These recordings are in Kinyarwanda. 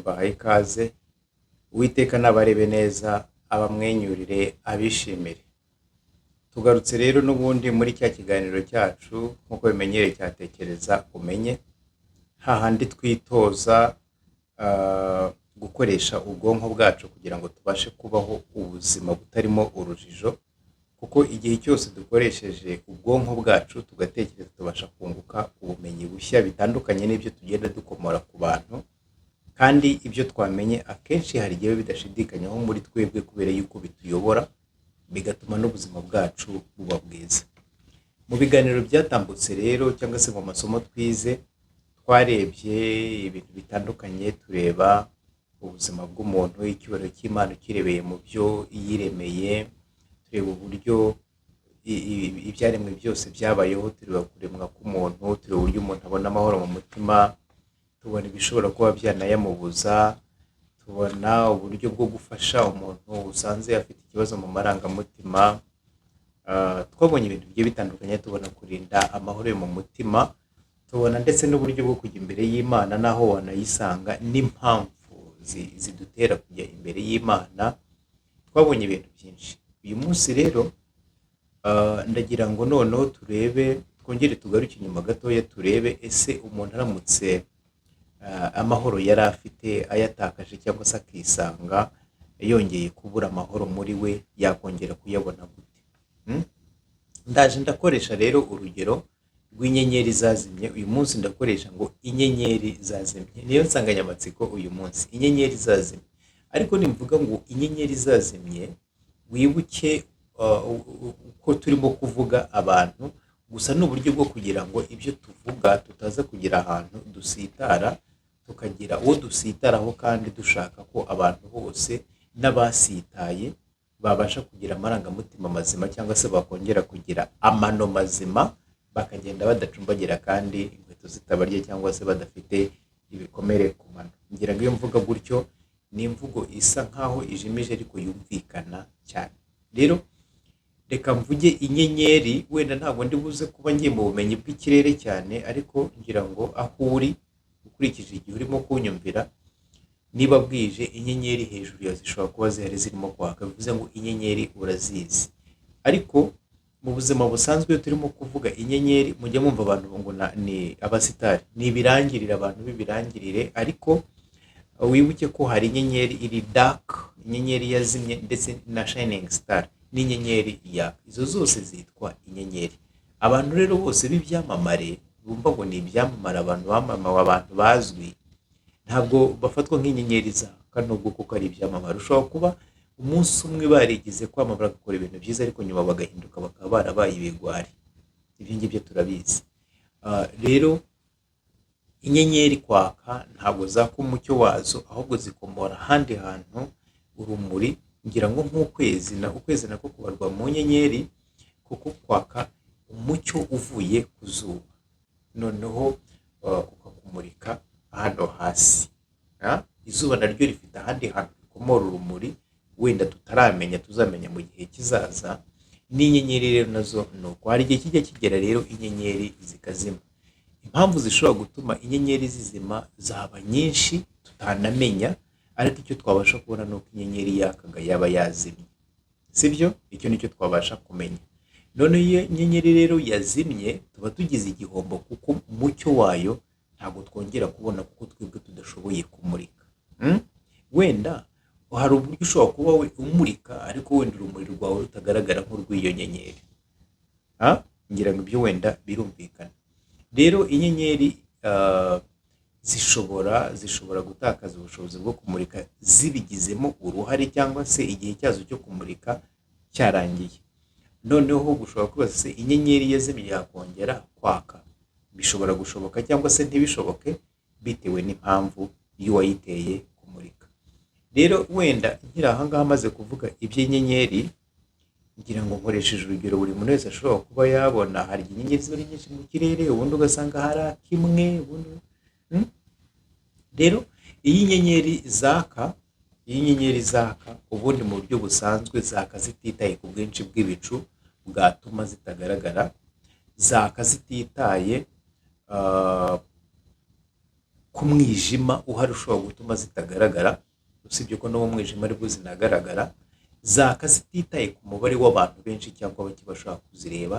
Mbahaye ikaze. Uwiteka nabarebe neza, abamwenyurire, abishimire. Tugarutse rero n'ubundi muri cya kiganiro cyacu nk'uko bimenyereye cyatekereza umenye, hahandi twitoza gukoresha ubwonko bwacu kugira ngo tubashe kubaho ubuzima butarimo urujijo, kuko igihe cyose dukoresheje ubwonko bwacu tugatekereza tubasha kunguka ubumenyi bushya bitandukanye n'ibyo tugenda dukomora ku bantu, kandi ibyo twamenye akenshi hari igihe biba bidashidikanywaho muri twebwe kubera yuko bituyobora, bigatuma n'ubuzima bwacu buba bwiza. Mu biganiro byatambutse rero cyangwa se mu masomo twize, twarebye ibintu bitandukanye, tureba ubuzima bw'umuntu, icyubahiro cy'Imana ukirebeye mu byo yiremeye, tureba uburyo ibyaremwe byose byabayeho, tureba kuremwa k'umuntu, tureba uburyo umuntu abona amahoro mu mutima, tubona ibishobora kuba byanayamubuza, tubona uburyo bwo gufasha umuntu usanze afite ikibazo mu marangamutima. Twabonye ibintu bigiye bitandukanye, tubona kurinda amahoro yo mu mutima, tubona ndetse n'uburyo bwo kujya imbere y'Imana n'aho wanayisanga n'impamvu zidutera kujya imbere y'Imana. Twabonye ibintu byinshi. Uyu munsi rero ndagira ngo noneho turebe, twongere tugaruke inyuma gatoya, turebe ese umuntu aramutse amahoro yari afite ayatakaje cyangwa se akisanga yongeye kubura amahoro muri we, yakongera kuyabona gute? Ndaje ndakoresha rero urugero rw'inyenyeri zazimye. Uyu munsi ndakoresha ngo inyenyeri zazimye, niyo nsanganyamatsiko uyu munsi, inyenyeri zazimye. Ariko nimvuga ngo inyenyeri zazimye, wibuke ko turimo kuvuga abantu gusa, ni uburyo bwo kugira ngo ibyo tuvuga tutaza kugira ahantu dusitara, tukagira uwo dusitaraho, kandi dushaka ko abantu bose n'abasitaye babasha kugira amarangamutima mazima cyangwa se bakongera kugira amano mazima, bakagenda badacumbagira kandi inkweto zitabarya cyangwa se badafite ibikomere ku mano. Ngira ngo iyo mvuga gutyo ni imvugo isa nkaho ijimije ariko yumvikana cyane. Rero reka mvuge inyenyeri, wenda ntabwo ndi buze kuba ngiye mu bumenyi bw'ikirere cyane, ariko ngira ngo aho uri ukurikije igihe urimo kunyumvira, niba bwije inyenyeri hejuru yawe zishobora kuba zihari zirimo kwaka, bivuze ngo inyenyeri urazizi. Ariko mu buzima busanzwe iyo turimo kuvuga inyenyeri, mujya mwumva abantu ngo ni abasitari, ni ibirangirire, abantu b'ibirangirire. Ariko wibuke ko hari inyenyeri iri dark, inyenyeri yazimye, ndetse na shining star n'inyenyeri yaka, izo zose zitwa inyenyeri. Abantu rero bose b'ibyamamare bumva ngo ni ibyamamare, abantu bamamawe, abantu bazwi, ntabwo bafatwa nk'inyenyeri zaka nubwo kuko ari ibyamamare. Ushobora kuba umunsi umwe barigeze kwamamara bagakora ibintu byiza, ariko nyuma bagahinduka bakaba barabaye ibigwari. Ibyo ngibyo turabizi. Rero inyenyeri kwaka ntabwo zaka umucyo wazo, ahubwo zikomora ahandi hantu urumuri. Ngira ngo nk'ukwezi, na ukwezi nako kubarwa mu nyenyeri, kuko kwaka umucyo uvuye ku zuba, noneho ukakumurika hano hasi. Izuba naryo rifite ahandi hantu rikomora urumuri wenda tutaramenya, tuzamenya mu gihe kizaza. N'inyenyeri rero nazo ni uko, hari igihe kijya kigera rero inyenyeri zikazima. Impamvu zishobora gutuma inyenyeri zizima zaba nyinshi tutanamenya, ariko icyo twabasha kubona ni uko inyenyeri yakaga yaba yazimye, sibyo? Icyo nicyo twabasha kumenya. None iyo inyenyeri rero yazimye tuba tugize igihombo, kuko umucyo wayo ntabwo twongera kubona, kuko twebwe tudashoboye kumurika. Wenda hari uburyo ushobora kuba we umurika, ariko wenda urumuri rwawe rutagaragara nk'urw'iyo nyenyeri. Ngira ngo ibyo wenda birumvikana. Rero inyenyeri zishobora gutakaza ubushobozi bwo kumurika zibigizemo uruhare, cyangwa se igihe cyazo cyo kumurika cyarangiye. Noneho ushobora kwibaza se inyenyeri yazimye yakongera kwaka? Bishobora gushoboka cyangwa se ntibishoboke, bitewe n'impamvu y'uwayiteye kumurika. Rero wenda nkiri aha ngaha maze kuvuga iby'inyenyeri, ngira ngo nkoresheje urugero buri muntu wese ashobora kuba yabona. Hari igihe inyenyeri ziba ari nyinshi mu kirere, ubundi ugasanga hari kimwe, ubundi, Rero iyo inyenyeri zaka, iyo inyenyeri zaka ubundi mu buryo busanzwe zaka zititaye ku bwinshi bw'ibicu bwatuma zitagaragara, zaka zititaye ku mwijima uhari ushobora gutuma zitagaragara, usibye ko no mu mwijima aribwo zinagaragara, zaka zititaye ku mubare w'abantu benshi cyangwa bake bashobora kuzireba.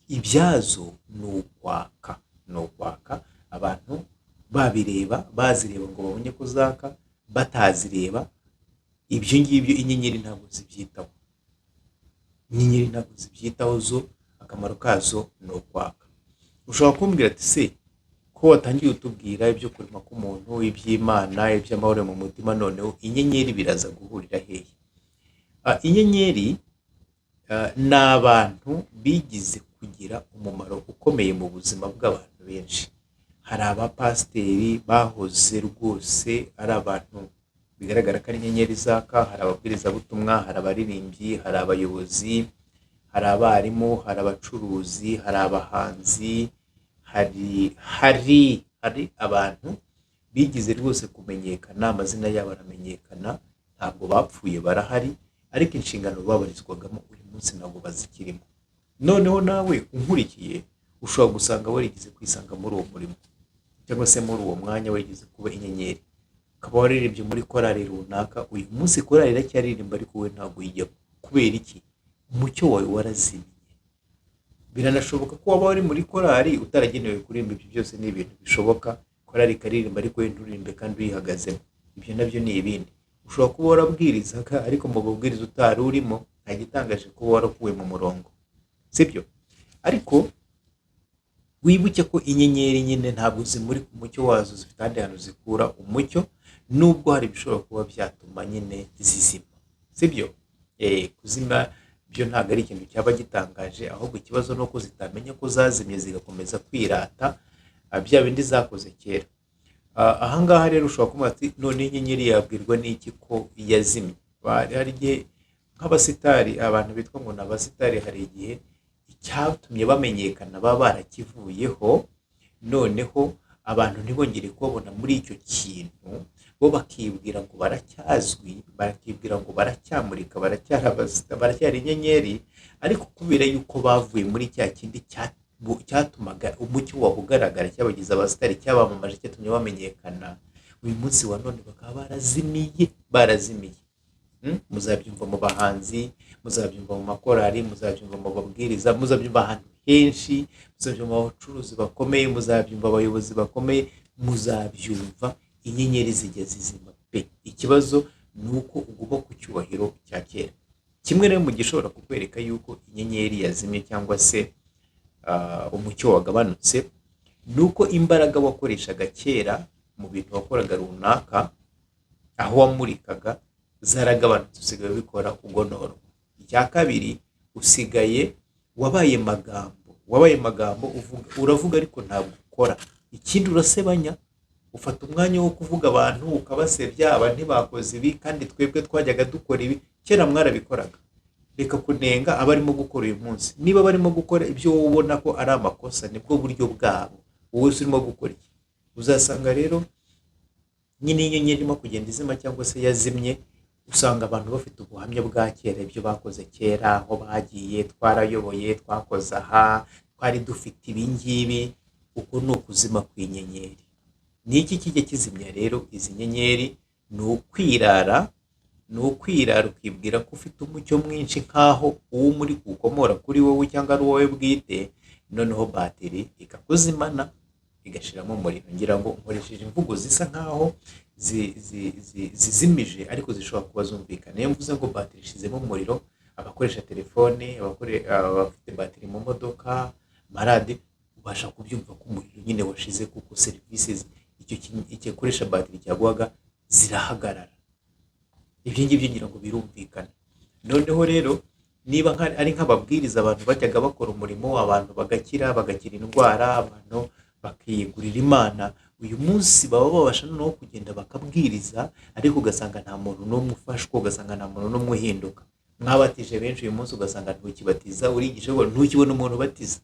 Ibyazo ni ukwaka, ni ukwaka, abantu babireba, bazireba ngo babone ko zaka, batazireba, ibyo ngibyo inyenyeri ntabwo zibyitaho. Inyenyeri ntabwo zibyitaho, zo akamaro kazo ni ukwaka. Ushobora kumbwira ati se ko watangiye utubwira ibyo kurema k'umuntu, iby'Imana, iby'amahoro mu mutima, noneho inyenyeri biraza guhurira hehe? Inyenyeri ni abantu bigize kugira umumaro ukomeye mu buzima bw'abantu benshi. Hari abapasiteri bahoze rwose ari abantu bigaragara ko ari inyenyeri zaka, hari ababwirizabutumwa, hari abaririmbyi, hari abayobozi, hari abarimu, hari abacuruzi, hari abahanzi, hari abantu bigize rwose kumenyekana, amazina yabo aramenyekana, ntabwo bapfuye barahari, ariko inshingano babarizwagamo uyu munsi ntabwo bazikirimo. Noneho nawe unkurikiye ushobora gusanga warigeze kwisanga muri uwo murimo cyangwa se muri uwo mwanya, warigeze kuba inyenyeri, ukaba wararirimbye muri korali runaka, uyu munsi korali iracyaririmba ariko wowe ntabwo uyijyamo. Kubera iki? Umucyo wawe warazimye. Biranashoboka ko waba wari muri korali utaragenewe kuririmba, ibyo byose ni ibintu bishoboka, korali ikaririmba ariko wowe nturirimbe kandi uyihagazemo, ibyo nabyo ni ibindi. Ushobora kuba warabwirizaga ariko mu bubwiriza utari urimo, nta gitangaje kuba warakuwe mu murongo, sibyo? Ariko wibuke ko inyenyeri nyine ntabwo zimurika umucyo wazo, zifite ahandi hantu zikura umucyo, nubwo hari ibishobora kuba byatuma nyine zizima, sibyo? Kuzima byo ntabwo ari ikintu cyaba gitangaje, ahubwo ikibazo ni uko zitamenya ko zazimye zigakomeza kwirata bya bindi zakoze kera. Ahangaha rero ushobora kuvuga ati none inyenyeri yabwirwa n'iki ko yazimye? Hari igihe nk'abasitari, abantu bitwa ngo ni abasitari, hari igihe icyatumye bamenyekana baba barakivuyeho, noneho abantu ntibongere kubabona muri icyo kintu, bo bakibwira ngo baracyazwi, bakibwira ngo baracyamurika, baracyari inyenyeri, ariko kubera yuko bavuye muri cya kindi cyatumaga umucyo wabo ugaragara, cyabagize abasitari, cyabamamaje, cyatumye bamenyekana, uyu munsi wa none bakaba barazimiye, barazimiye. Muzabyumva mu bahanzi, muzabyumva mu makorali, muzabyumva mu babwiriza, muzabyumva ahantu henshi, muzabyumva mu bacuruzi bakomeye, muzabyumva abayobozi bakomeye, muzabyumva inyenyeri zijya zizima pe. Ikibazo ni uko uguma ku cyubahiro cya kera. Kimwe rero mu gishobora kukwereka yuko inyenyeri yazimye cyangwa se umucyo wagabanutse, ni uko imbaraga wakoreshaga kera mu bintu wakoraga runaka, aho wamurikaga, zaragabanutse, usigaye ubikora ugonorwa. Icya kabiri, usigaye wabaye magambo, wabaye magambo, uvuga, uravuga ariko ntabwo ukora. Ikindi urasebanya, ufata umwanya wo kuvuga abantu ukabasebya, aba ntibakoze ibi kandi twebwe twajyaga dukora ibi, kera mwarabikoraga. Reka kunenga abarimo gukora uyu munsi, niba barimo gukora ibyo wowe ubona ko ari amakosa, nibwo buryo bwabo, wowe urimo gukora iki? Uzasanga rero nyine inyenyeri irimo kugenda izima cyangwa se yazimye, usanga abantu bafite ubuhamya bwa kera, ibyo bakoze kera, aho bagiye, twarayoboye, twakoze aha, twari dufite ibi ngibi. Uko ni ukuzima kw'inyenyeri. Ni iki kijya kizimya rero izi nyenyeri? Ni ukwirara, ni ukwirara ukibwira ko ufite umucyo mwinshi nk'aho uwo muri ukomora kuri wowe cyangwa ari wowe bwite, noneho batiri ikakuzimana igashiramo umuriro. Ngira ngo nkoresheje imvugo zisa nkaho zizimije ariko zishobora kuba zumvikana. Iyo mvuze ngo batiri ishizemo umuriro, abakoresha telefone, abafite batiri mu modoka, amaradiyo, ubasha kubyumva ko umuriro nyine washize, kuko serivisi icyo gikoresha batiri cyaguhaga zirahagarara. Ibyo ngibyo ngira ngo birumvikana. Noneho rero niba ari nk'ababwiriza, abantu bajyaga bakora umurimo, abantu bagakira, bagakira indwara, abantu bakiyegurira Imana, uyu munsi baba babasha noneho kugenda bakabwiriza, ariko ugasanga nta muntu n'umwe ufashwa, ugasanga nta muntu n'umwe uhinduka. Mwabatije benshi uyu munsi ugasanga ntukibatiza, urigisha ntukibona umuntu ubatiza.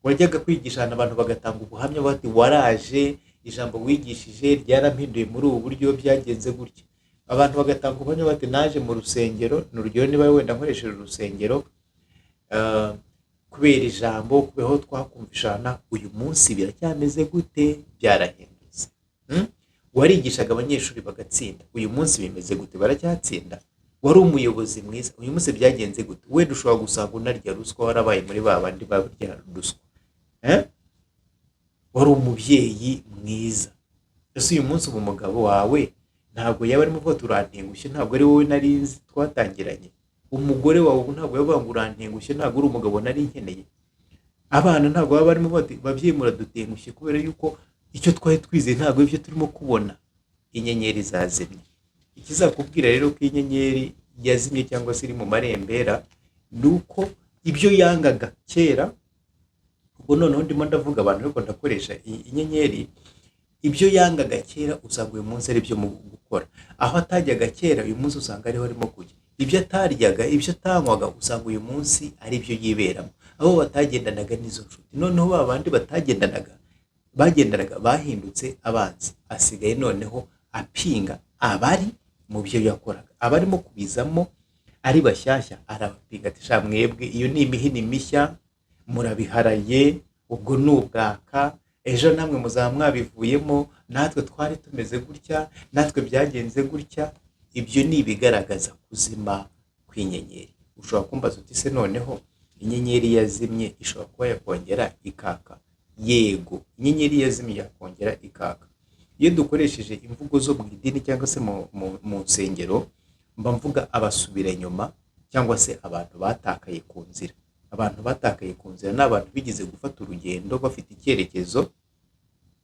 Wajyaga kwigisha ahantu abantu bagatanga ubuhamya bati waraje, ijambo wigishije ryarampinduye muri ubu buryo, byagenze gutya. Abantu bagatanga ubuhamya bati naje mu rusengero, ni urugero niba wenda nkoresheje urusengero, Kubera ijambo, kubera aho twakumvishana, uyu munsi biracyameze gute? Byarahindutse. Warigishaga abanyeshuri bagatsinda, uyu munsi bimeze gute? Baracyatsinda? Wari umuyobozi mwiza, uyu munsi byagenze gute? Wenda ushobora gusanga unarya ruswa, warabaye muri ba bandi barya ruswa. Wari umubyeyi mwiza, ese uyu munsi ubu umugabo wawe ntabwo yaba arimo avuga ati urantengushye, ntabwo ari wowe nari nzi twatangiranye? Umugore wawe ubu ntabwo yavuga ngo urantengushye, ntabwo uri umugabo nari nkeneye? Abana ntabwo baba barimo bati babyeyi muradutengushye kubera yuko icyo twari twizeye ntabwo aribyo turimo kubona? Inyenyeri zazimye. Ikizakubwira rero ko inyenyeri yazimye cyangwa se iri mu marembera ni uko ibyo yangaga kera, ubwo noneho ndimo ndavuga abantu ariko ndakoresha inyenyeri, ibyo yangaga kera usanga uyu munsi ari byo mu gukora. Aho atajyaga kera, uyu munsi usanga ariho arimo kujya. Ibyo ataryaga, ibyo atanywaga, usanga uyu munsi ari byo yiberamo. Abo batagendanaga n'izo nshuti, noneho ba bandi batagendanaga, bagendanaga bahindutse abanzi. Asigaye noneho apinga abari mu byo yakoraga, abarimo kubizamo ari bashyashya arabapinga ati sha mwebwe iyo ni imihini mishya murabiharaye, ubwo ni ubwaka, ejo namwe muzaba mwabivuyemo, natwe twari tumeze gutya, natwe byagenze gutya. Ibyo ni ibigaragaza kuzima kw'inyenyeri. Ushobora kumbaza uti se noneho inyenyeri yazimye ishobora kuba yakongera ikaka? Yego, inyenyeri yazimye yakongera ikaka. Iyo dukoresheje imvugo zo mu idini cyangwa se mu nsengero, mba mvuga abasubira inyuma cyangwa se abantu batakaye ku nzira. Abantu batakaye ku nzira ni abantu bigeze gufata urugendo bafite icyerekezo,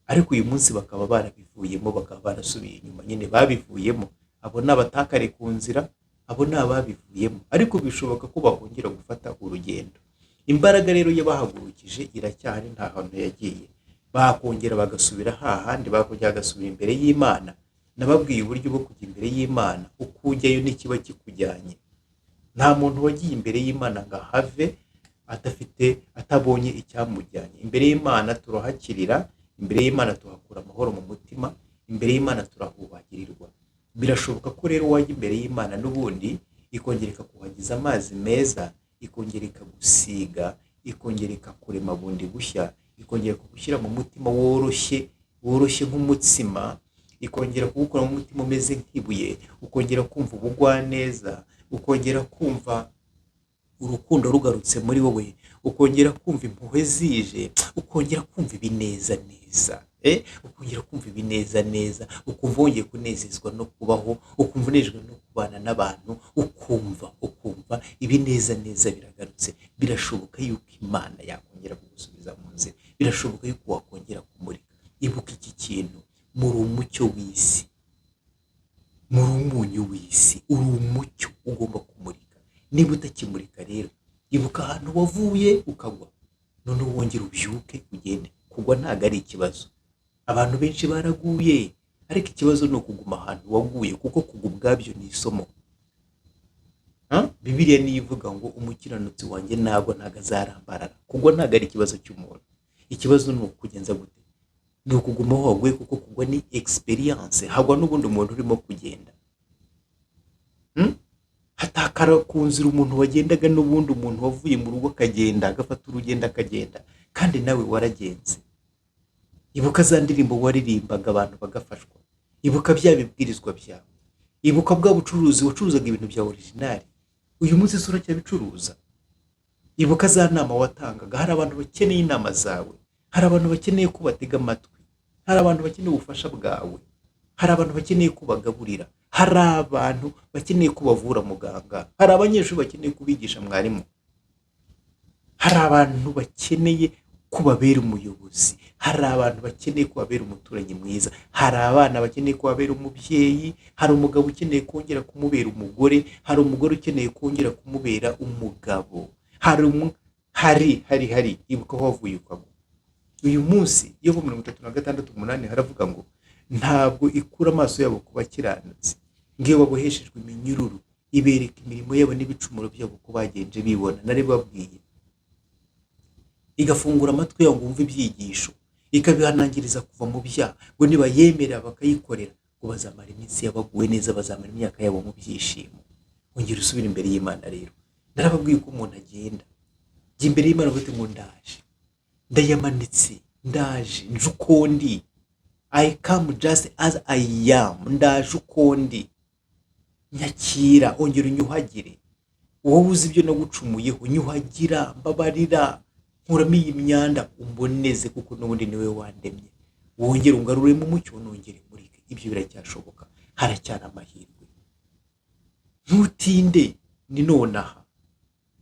ariko uyu munsi bakaba barabivuyemo, bakaba barasubiye inyuma nyine babivuyemo. Abo ni abatakare ku nzira, abo ni ababivuyemo, ariko bishoboka ko bakongera gufata urugendo. Imbaraga rero yabahagurukije iracyahari, nta hantu yagiye. Bakongera bagasubira hahandi, bakongera bagasubira imbere y'Imana. Nababwiye uburyo bwo kujya imbere y'Imana, uko ujyayo n'ikiba kikujyanye. Nta muntu wagiye imbere y'Imana ngo ahave adafite, atabonye icyamujyanye. Imbere y'Imana turahakirira, imbere y'Imana tuhakura amahoro mu mutima, imbere y'Imana turahubagirirwa. Birashoboka ko rero wajya imbere y'Imana n'ubundi ikongera ikakuhagiza amazi meza, ikongera ikagusiga, ikongera ikakurema bundi bushya, ikongera kugushyira mu mutima woroshye, woroshye nk'umutsima, ikongera kugukura mu mutima umeze nk'ibuye, ukongera kumva ubugwaneza, ukongera kumva urukundo rugarutse muri wowe, ukongera kumva impuhwe zije, ukongera kumva ibinezaneza, ukongera kumva ibinezaneza, ukumva wongeye kunezezwa no kubaho, ukumva unejejwe no kubana n'abantu, ukumva ibinezaneza biragarutse. Birashoboka yuko Imana yakongera kugusubiza mu nzira, birashoboka yuko wakongera kumurika. Ibuka iki kintu, muri umucyo w'isi, muri umunyu w'isi, uri umucyo ugomba kumurika. Niba utakimurika rero, ibuka ahantu wavuye ukagwa, noneho wongere ubyuke ugende. Kugwa ntabwo ari ikibazo, abantu benshi baraguye, ariko ikibazo ni ukuguma ahantu waguye, kuko kugwa ubwabyo ni isomo. Bibiliya niyo ivuga ngo umukiranutsi wanjye nagwa ntabwo azarambarara. Kugwa ntabwo ari ikibazo cy'umuntu, ikibazo ni ukugenza gute, ni ukuguma aho waguye, kuko kugwa ni experience. Hagwa n'ubundi umuntu urimo kugenda. Hatakara ku nzira umuntu wagendaga n'ubundi, umuntu wavuye mu rugo akagenda, agafata urugendo akagenda, kandi nawe waragenze. Ibuka za ndirimbo waririmbaga abantu bagafashwa, ibuka bya bibwirizwa byawe, ibuka bwa bucuruzi wacuruzaga ibintu bya original, uyu munsi se uracyabicuruza? Ibuka za nama watangaga, hari abantu bakeneye inama zawe, hari abantu bakeneye ko batega amatwi, hari abantu bakeneye ubufasha bwawe, hari abantu bakeneye ko bagaburira, hari abantu bakeneye ko bavura muganga, hari abanyeshuri bakeneye kubigisha mwarimu, hari abantu bakeneye ko babera umuyobozi, hari abantu bakeneye ko babera umuturanyi mwiza, hari abana bakeneye ko babera umubyeyi, hari umugabo ukeneye kongera kumubera umugore, hari umugore ukeneye kongera kumubera umugabo, hari hari hari hari ibuka aho wavuye ukagwa. Uyu munsi iyo mu 36:8 haravuga ngo ntabwo ikura amaso yabo ku bakiranutsi, ngo iyo baboheshejwe iminyururu ibereka imirimo yabo n'ibicumuro byabo uko bagenje bibona. Nari babwiye, igafungura amatwi yabo ngo bumve ibyigisho, ikabihanangiriza kuva mu byaha, ngo nibayemera bakayikorera ngo bazamara iminsi yabaguwe neza, bazamara imyaka yabo mu byishimo. Ongera usubire imbere y'Imana. Rero narababwiye ko umuntu agenda, Jya imbere y'Imana uvuge ngo ndaje, ndayamanitse, ndaje, nje uko ndi. I come just as I am, ndaje uko ndi, nyakira, ongera unyuhagire. Wowe uzi ibyo nagucumuyeho, nyuhagira, mbabarira, nkuramo iyi myanda, umboneze, kuko n'ubundi niwe wandemye. Wongere ungaruremo umucyo, nongere murike. Ibyo biracyashoboka, haracyari amahirwe. Ntutinde, ni nonaha.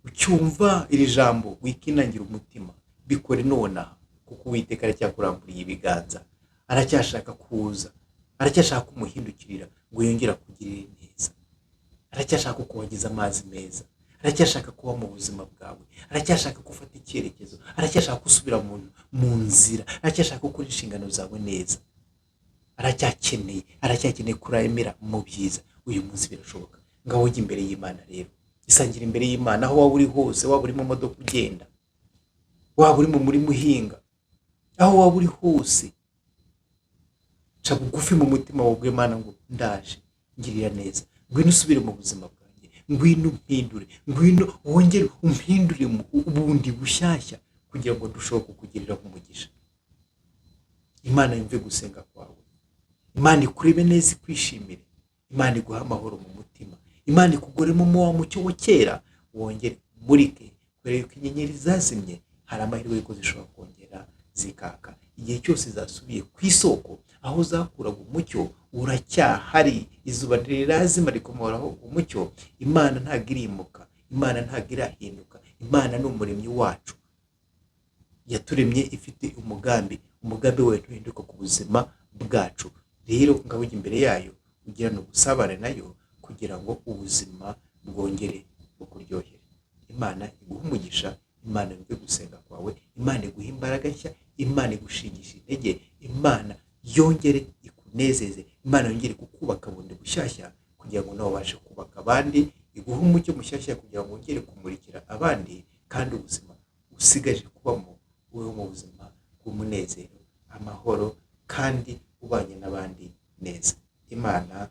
Ucyumva iri jambo wikinangira umutima, bikore nonaha, kuko Uwiteka aracyakuramburiye ibiganza, aracyashaka kuza, aracyashaka kumuhindukirira ngo yongere akugirire neza, aracyashaka kukuhagiza amazi meza, aracyashaka kuba mu buzima bwawe, aracyashaka ko ufata icyerekezo, aracyashaka gusubira mu nzira, aracyashaka gukora inshingano zawe neza, aracyakeneye kuremera mu byiza. Uyu munsi birashoboka. Ngaho ujya imbere y'Imana rero, isangira imbere y'Imana aho waba uri hose, waba uri mu modoka ugenda, waba uri mu murima uhinga, aho waba uri hose, ca bugufi mu mutima wawe ubwire Imana ngo ndaje, ngirira neza, ngwino usubire mu buzima bwanjye, ngwino umpindure, ngwino wongere umpindure mu bundi bushyashya kugira ngo ndusheho kukugirira umugisha. Imana yumve gusenga kwawe, Imana ikurebe neza, ikwishimire, Imana iguhe amahoro mu mutima, Imana ikugoremo wa mucyo wa kera, wongere umurike, kubera yuko inyenyeri zazimye hari amahirwe y'uko zishobora kongera zikaka. Igihe cyose zasubiye ku isoko aho zakuraga umucyo uracyahari, izuba ntirizima rikomoraho umucyo. Imana ntabwo irimuka, Imana ntabwo irahinduka, Imana ni umuremyi wacu, yaturemye ifite umugambi, umugambi wayo ntuhinduka ku buzima bwacu. Rero ngaho ujya imbere yayo ugirane ubusabane nayo kugira ngo ubuzima bwongere bukuryohere. Imana iguhe umugisha, Imana yumve gusenga kwawe, Imana iguhe imbaraga nshya, Imana igushingisha intege, Imana yongere ikunezeze, Imana yongere kukubaka bundi bushyashya kugira ngo nawe ubashe kubaka abandi, iguhe umucyo mushyashya kugira ngo wongere kumurikira abandi, kandi ubuzima usigaje kubamo ube mu buzima bw'umunezero, amahoro, kandi ubanye n'abandi neza. Imana